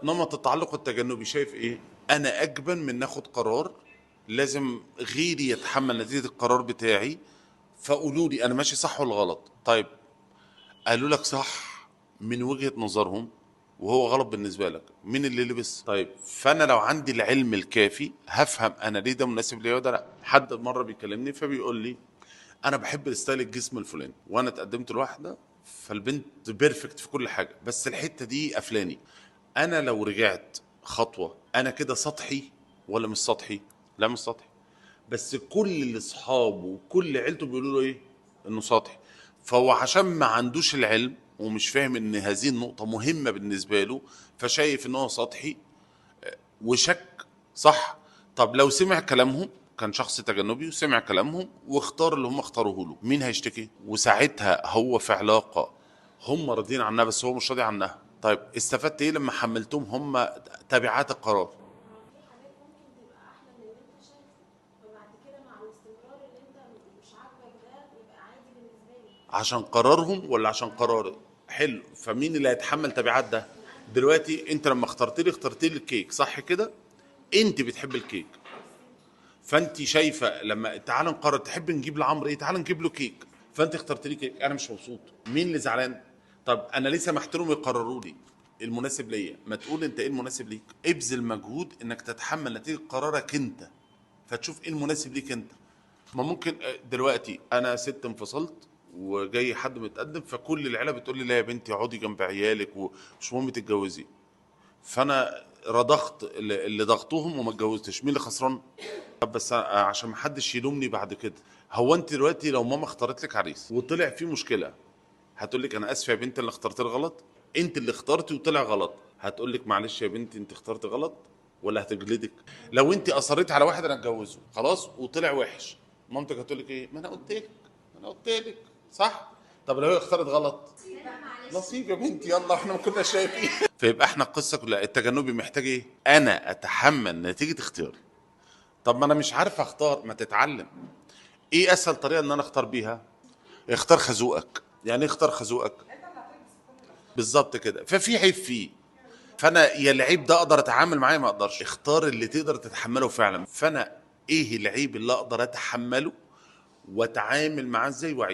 نمط التعلق التجنبي شايف ايه؟ انا اجبن من ناخد قرار، لازم غيري يتحمل نتيجة القرار بتاعي، فقولوا لي انا ماشي صح ولا غلط. طيب قالوا لك صح من وجهة نظرهم وهو غلط بالنسبة لك، مين اللي لبس؟ طيب فأنا لو عندي العلم الكافي هفهم أنا ليه ده مناسب ليا وده لا. حد مرة بيكلمني فبيقول لي أنا بحب ال style الجسم الفلاني، وأنا اتقدمت لواحدة فالبنت perfect في كل حاجة، بس الحتة دي قفلاني. أنا لو رجعت خطوة أنا كده سطحي ولا مش سطحي؟ لا مش سطحي، بس كل اللي اصحابه وكل عيلته بيقولوا له ايه؟ انه سطحي. فهو عشان ما عندوش العلم ومش فاهم ان هذه النقطة مهمة بالنسبة له، فشايف ان هو سطحي وشك. صح؟ طب لو سمع كلامهم، كان شخص تجنبي وسمع كلامهم واختار اللي هم اختاروه له، مين هيشتكي؟ وساعتها هو في علاقة هم راضيين عنها بس هو مش راضي عنها. طيب استفدت ايه لما حملتهم هم تبعات القرار؟ في حاجات ممكن تبقى احلى من اللي انت شايفه، فبعد كده مع الاستمرار اللي انت مش عاجبك ده يبقى عادي بالنسبة لك. عشان قرارهم ولا عشان قرارك؟ حلو. فمين اللي هيتحمل تبعات ده؟ دلوقتي انت لما اخترت لي، اخترت لي الكيك صح كده؟ انت بتحب الكيك، فانت شايفه لما تعال نقرر تحب نجيب لعمرو ايه، تعال نجيب له كيك، فانت اخترت لي كيك، انا مش مبسوط، مين اللي زعلان؟ طب انا ليه سمحت لهم يقرروا لي المناسب ليا؟ ما تقول انت ايه المناسب ليك، ابذل مجهود انك تتحمل نتيجة قرارك انت، فتشوف ايه المناسب ليك انت. ما ممكن دلوقتي انا ست انفصلت وجاي حد متقدم، فكل العيلة بتقول لي لا يا بنتي اقعدي جنب عيالك ومش مهم تتجوزي، فانا رضخت اللي ضغطوهم وما اتجوزتش. مين اللي خسران؟ طب بس عشان ما حدش يلومني بعد كده، هو انت دلوقتي لو ماما اختارت لك عريس وطلع فيه مشكلة، هتقول لك انا اسفه يا بنت اللي اخترت غلط، انت اللي اخترتي وطلع غلط، هتقول لك معلش يا بنتي انت اخترتي غلط، ولا هتجلدك؟ لو انت اصريتي على واحد انا اتجوزه خلاص وطلع وحش، مامتك هتقول لك ايه؟ ما انا قلت لك، ما انا قلت لك، صح؟ طب لو هي اختارت غلط، نصيب يا بنتي، يلا احنا ما كناش شايفين. فيبقى احنا القصة كلها التجنبي محتاج ايه؟ انا اتحمل نتيجة اختياري. طب ما انا مش عارف اختار، ما تتعلم. ايه اسهل طريقه ان انا اختار بيها؟ اختار خازوقك. يعني ايه اختار خازوقك؟ بالظبط كده. ففي عيب فيه، فانا يا العيب ده اقدر اتعامل معاه، ما اقدرش. اختار اللي تقدر تتحمله فعلا. فانا ايه العيب اللي اقدر اتحمله واتعامل معاه ازاي واعيش؟